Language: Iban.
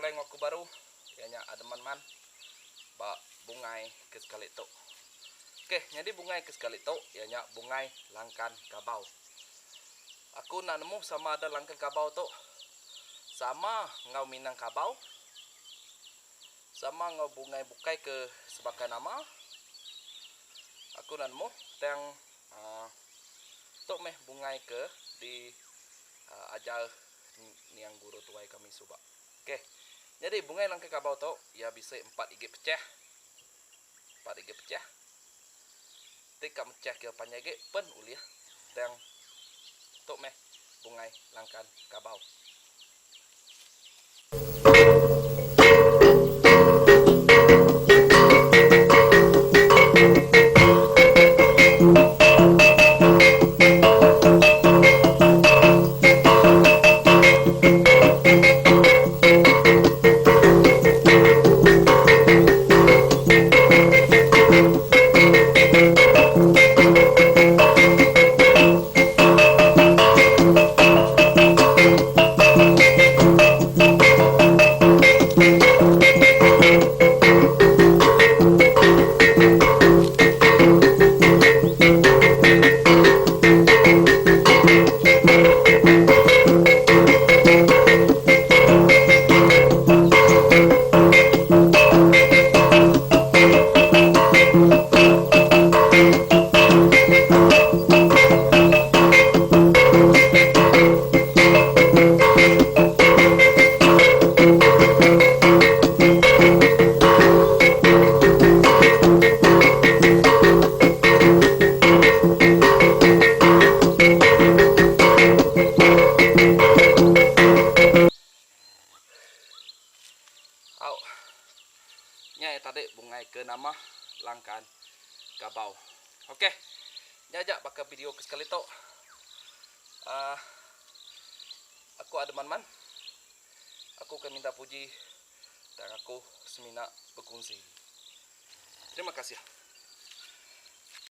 begulai enggau aku baru iya nya Ademan Man ba bungai ke sekali tu. Okey nyadi bungai ke sekali tu iya nya bungai langkan kabau. Aku enda nemu sama ada langkan kabau tu sama enggau minang kabau sama enggau bungai bukai ke sebaka nama. Aku enda nemu tang uhh tu meh bungai ke di ajar niang guru tuai kami suba. Okey. Nyadi bungai langkai kabau tu iya bisi empat igi pechah. Empat igi pechah. Ti ka mechah kira panjai agi pen ulih tang tu meh bungai langkan kabau. Au. Nya iya tadi bungai ke nama Langkan Gabau. Okey. Nya aja baka video ke sekali tu. Aaa aku ada man-man. Aku ke minta puji tang aku semina bekunsi. Terima kasih.